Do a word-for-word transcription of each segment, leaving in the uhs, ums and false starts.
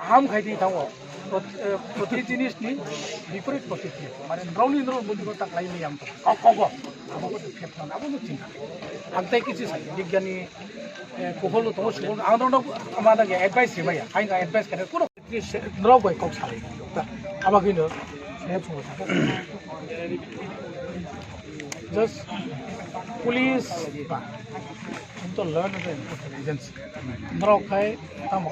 Ham khai di thango. Prot-, eh, proti jinis ni biporit protikriya. Mane norok ni norok buddhi ko tak lai ni yang to. Kok, kok, kok. Abo ko khet man, abo no chinta. Ang tai kichi sai, bigyani, eh, kohol no tongo, subol, ang norok no, ama na ge advice se maya. Ang advice kare, kuno norok bai kok sai. Abo kino, eh, chungo sa. Just police ba, to learn the agency. Norok khai tamo.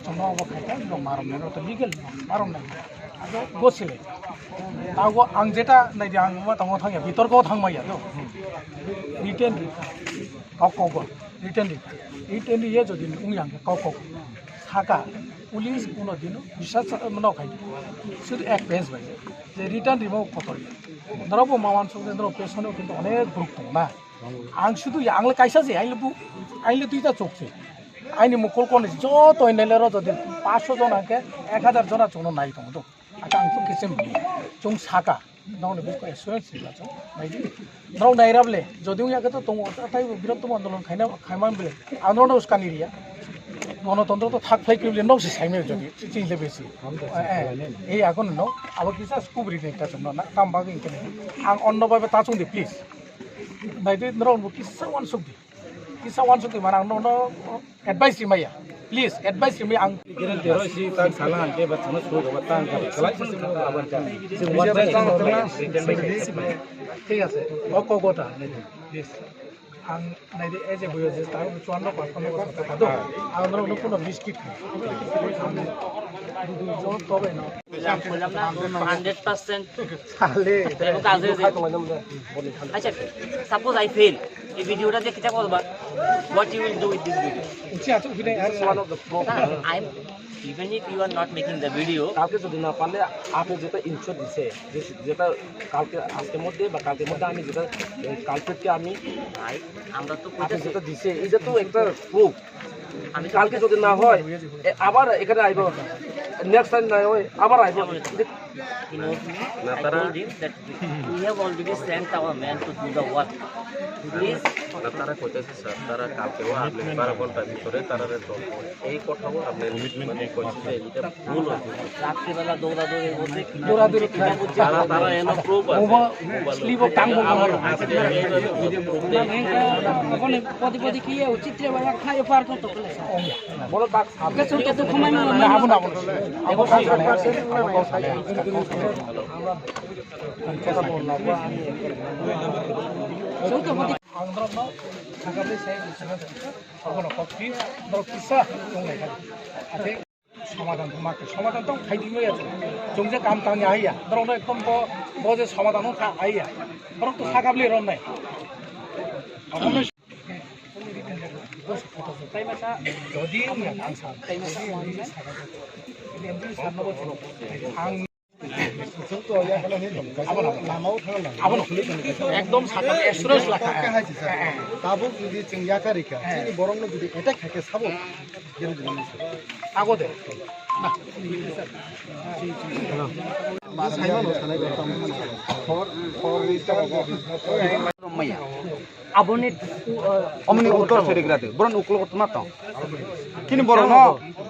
Chwngno obo khaikha, norok marom nai, norok to legal marom nai. Abo gosile. Tago ang jeta naidi ang ma tongo thangya, bitorko thangmaya do. Written rikha. Kok kok written rikha. Written riya jodi wngya hwnkhe kok kok. Saka, police kuno dino, bisas mano khai. Sudu ek page bai. Je written rimo kotor. Norok bo mawan sokde, norok pesono kintu onek group tong na. Ang sudu ya, ang le kaisa je, ang le bu, ang le duita chok se. Aini mukul koni joto hinele ro jodi paanch sho jona hwnkhe ek hazar jona chwngno nai tongo do. Aka ang chwng khe chwng, chwng saka. Nokni buko assurance sila chwng nai di. Norok nai rable, jodi wngya khe to tongo, tai bo birottomo andolon khaina, khaimani bole. Ang norokno uskani riya. Gonotontro to thak phlai kwrwi bole, nok se saimai jodi, chini le besi. Eh, eh, ei agon no, abo kisa kubri ni ta chwngno na, tam bagwi hwnkhe ang onno bai ta chwng di, please. Nai di, norok bo kisa wansuk di. Kisa wansuk di mana ang no, no advice rimaya. Please, advice rimaya ang. Gerek geroi si tang sana hangke ba sana sui ba tang ka khalai sa sa ka abar ka. Thik ase. O ko gota. Please. Ang nai di, ei je buyo je tang chuan no pas no sa ka do. Ang no no kuno biscuit. Ang dudu jo to bai no. Hundred percent. Sale. Ebo kaje je. Acha, suppose I fail, ei video ta je kicha korba, what you will do with this video? Uchi achu hine ar. This is one of the proof. Na, I'm, even if you are not making the video, কালকে যদি না পারলে আপনি যেটা ইনশিওর দিছে, যে, যেটা কালকে, আজকের মধ্যে বা কালকের মধ্যে আমি যেটা, এই কালপ্রিটকে আমি, ভাই, আমরা তো আপনি কইতেছি। যেটা দিছে, এটা তো একটা প্রুফ। আমি কালকে যদি না হয়, এ, আবার এখানে আইব, নেক্সট টাইম না হয়, আবার আইব। He knows me. I told him that we have already sent our man to do the work. Please. না, তারা কইতেছে, স্যার, তারা কালকেও আপনি বারো ঘন্টার ভিতরে তারা তো এই কথাও আপনি মানে কইছেন যে এটা ভুল হয়েছে। রাত্রিবেলা দৌড়াদৌড়ির মধ্যে দৌড়াদৌড়ি তারা, তারা এনে প্রুফ আছে। মোবাইল স্লিপও টান বন্ধ আমার করে। ওখানে পদে পদে কি চিত্রে বেলা খায় পার করতে বলে। বলো, বাক্স। Abo na, abo na, abo na. Abo kok sale, abo kok sale. Ang norokno thangkha de sai, abo no kok phi, norok kisa tong lai kha. Ate somadhan to ma khe, somadhan to khai di ya. Chwng je kam tang ya haiya. Norok no ekdom bo, bo je somadhan no kha haiya. Norok to sakha bli rom nai. Abo no Jodi wngya ang sa, ang abono, abono, ekdom sakha, assurance lakha. Tabuk jodi chwng yakarikha, chini borokno jodi attack khaikhe sabo, ago de. Saimano sanai. Maya. Aboni, uh, omoni uttor sorigra de, boron uklok tuma tong. Kini borok no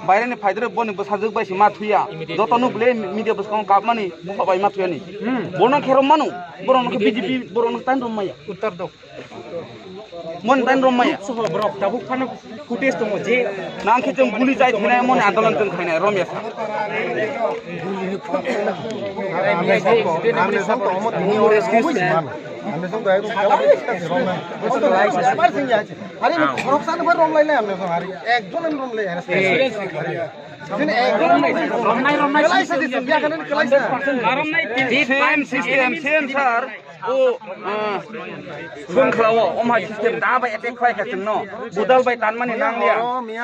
baire ni phaidre boni bwsajwk bai se ma thuya. Joto no bwle media bwskango kapmani bupha bai ma thuya ni. Bono khe rom manu, boron khe B J P, boron khe tan rom maya. Uttor dok. Mon tan rom maya. Soho borok tabuk phano footage tongo je. Nang khe chwng guli jai thinai moni andolon chwng khainai rom ya. Amne song to, amne song to omo tini ore excuse mano. Amne song to ekdom kela ekta se romnai. Omo to lai se ebar sing ya. Are ni khorok san bar romlai lai amne song are. Ekjon am romlai are. Sini ekjon romnai romnai kela se sing ya kan kela se. Same system, same sir. O, ah, phone khlao, om hai system da bai attack khlai kha chwngno. Budal bai tanmani nang liya.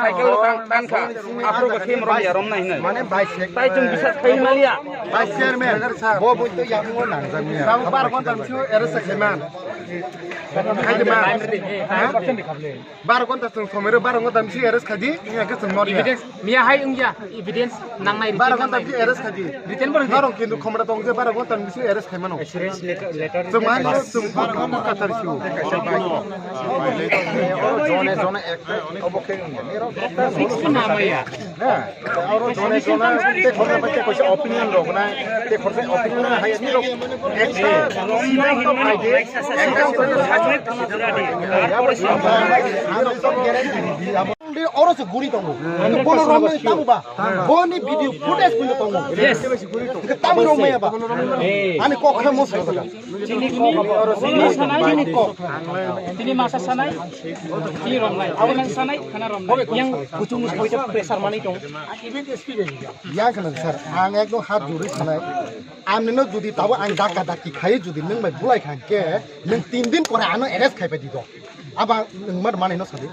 Cycle lo tan, tan kha. Aphuru bo khe rom ya, rom nai hinwi. Mane vice chairman. Tai chwng bisas khai ma liya. Vice chairman. Bo bo to yakung o nang jak niya. Sabo bar ghonta misi arrest khai man. Khai de man. Ha? Bar ghonta chwng somoi ro bar ghonta misi arrest khai di. Niya ke chwng nor ya. Evidence, miya hai wngya, evidence nangnai. Bar ghonta misi arrest khai di. Written bo written. Norok kintu khomra tong je bar ghonta misi arrest khai mano. Assurance letter, letter. Chwng hai no chwng bwkha bwkha thar sio. Jone jone ek obo khe wngya. Oro jone jone te khorsa pai te koisa opinion rok nai, te khorsa opinion nai hai ni rok ek siddhanto phai de, siddhanto phai de. Oro se guri tongo. Bono romnani tamo ba. Boni video footage puno tongo. Yes. Tamo romya ba. Ani kok khe mo sa. Chini kok, chini sanai, chini kok. Chini masa sanai, chini romnai. Chini masa sanai, khana romnai. Yang kuchung ni soita pressure manwi tong. Yang khana sir, ang ekdom hat juri sanai. Amni no judi tabo ang daka daki khai judi nwng bai bulai khan ke, nwng tin din pore ano arrest khai pai di do. Aba nwng mar mani no sadi.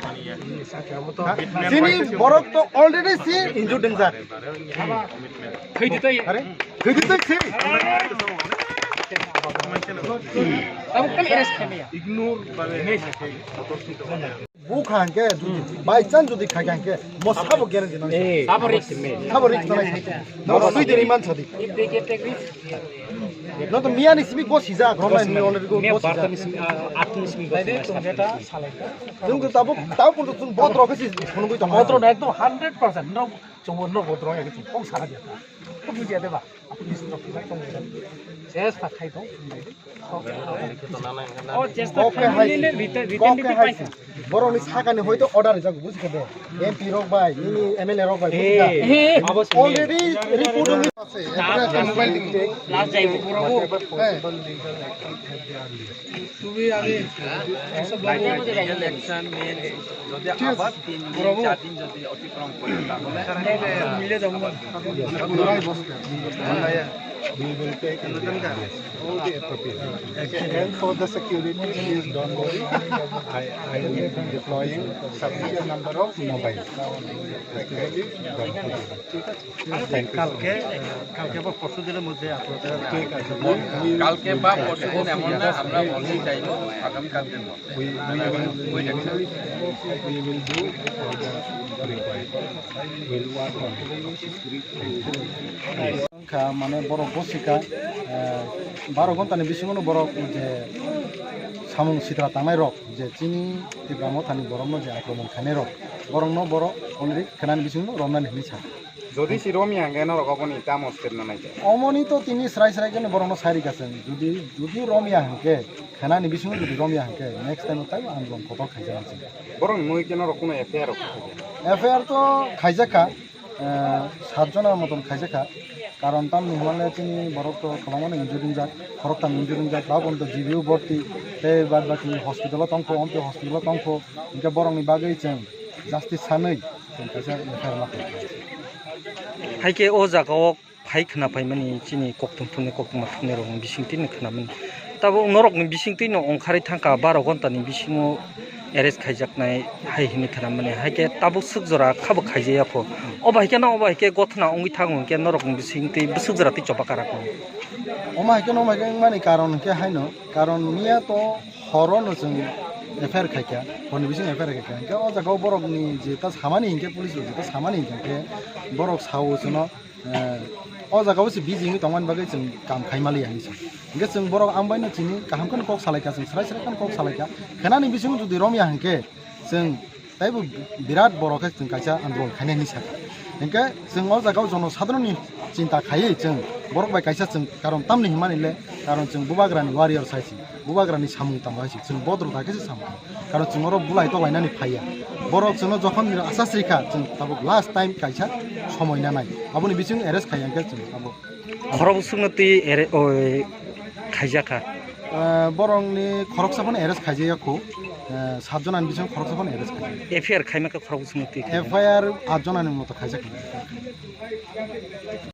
Ha? Chini borok to already si injured deng jak. Thwi di tei. Are? Thwi di tei si. Tamo kan arrest khe ya. Ignore. Bukha hangke jodi by chance jodi khai hangke mo sabo guarantee nang. Sabo risk. Sabo risk nang. No sui deni man sadi. If they get take risk. No to miya ni simi go sija, grom ni already go sija. Miya barta ni simi, ah, at ni simi go sija. Jung to tabo tabo pun jung bot rok si phone goi tong. Bot rok ekdom hundred percent no. Chungo no bot rok ekdom kong sara dia. Ko buji ade ba. Apo ni stok ni tong. Ses ta khai tong. Oh, chesta khai ni le return return di pai. Borok ni sakani hoito order rijak buji khe de. M P rok bai, nini M L A rok bai, buji kha. Already report on the mobile ding. Last jaibo. Legal action means যদি আবার তিন দিন, চার দিন যদি অতিক্রম করে, তাহলে, আহ, We will take all the appropriate measures. And for the security, please don't worry. I, I will be deploying sufficient number of mobile. কালকে, কালকে বা পরশু দিনের মধ্যে আপনাদের ঠিক আছে। কালকে বা পরশু দিন এমন না, আমরা মর্নিং টাইমে আগামী কালকের মধ্যে। We, we will, we will, we will do all the required. We'll work on it. Wngkha, mane borok gosika, eh, baro ghonta ni bisingo no borok je samung sitra tangnai rok, je chini Tipra Motha ni borok no je akromon khainai rok, borok no borok already khenani bisingo no romnani hinwi sa. Jodi si romya hwnkhe norok oboni tamo step no naikhe? Omoni to tini srai srai khe borok no sai rikha chwng. Jodi, jodi romya hwnkhe, khenani bisingo jodi romya hwnkhe, next time o taibo andolon kotor khaijak chwng. Borok ni mui khe norok kuno F I R rok khaijak? F I R to khaijak kha, eh, sat jona moton khaijak kha. Karon tamni hwnle chini borok to kwbangma no injured wngjak, khoroktham injured wngjak, tabuk to G B U borti, tei bad baki hospital o tongkho, omte hospital o tongkho, hwnkhe borokni bagwi chwng justice sanwi chwng kaisa F I R ma khlai. Hai khe o jaga o phai khna phaimani chini koktwma thumnai, koktwma thumnai rokni bisingtwi no khnamani. Tabuk norokni bisingtwi no ongkharwi thangkha baro ghonta ni bisingo arrest khaijaknai hai hinwi khnamani. Hai khe tabuk swk jora khabo khaijaya kho. Obo hai khe no, obo hai khe gothna wngwi thango hwnkhe norokni bisingtwi bwswk jora tei choba karak no. Omo hai khe no, omo hai khe wngmani karon hwnkhe haino, karon miya to horo no chwng F I R khaikha, horni bising F I R khaikha. Hwnkhe o jaga o borokni jeta samani hinkhe, police rok jeta samani hinkhe borok sao chwngno, eh, o jaga o se busy wngwi tongmani bagwi chwng kam khai maliya hinwi sa. Hwnkhe chwng borok ang bai no chini kaham kheno kok salaikha, chwng srai srai kheno kok salaikha. Khenani bisingo jodi romya hinkhe chwng taibo birat borok khe chwng kaisa andolon khainai hinwi sakha. Hinkhe chwng o jaga o jono sadharonni chinta khaiwi chwng borok bai kaisa chwng karon tamni hwnmani le, karon chwng bubagrani warrior sai se, bubagrani samung tangma hai se, chwng bodro da khe se samung. Karon chwng oro bulai toklainani phaiya. Borok chwngno jokhon asa srikha, chwng tabuk last time kaisa somoi nanai. Aboni bisingo arrest khaiya hinkhe chwng abo. Khorok bwswkno twi ere-, oi, khaijakha. Eh, borokni khoroksa phano arrest khaijaya kho. Eh, sat jona ni bisingo khoroksa phano arrest khaijak. F I R khaima khe khorok bwswkno twi khaijak. F I R at jona ni moto khaijak.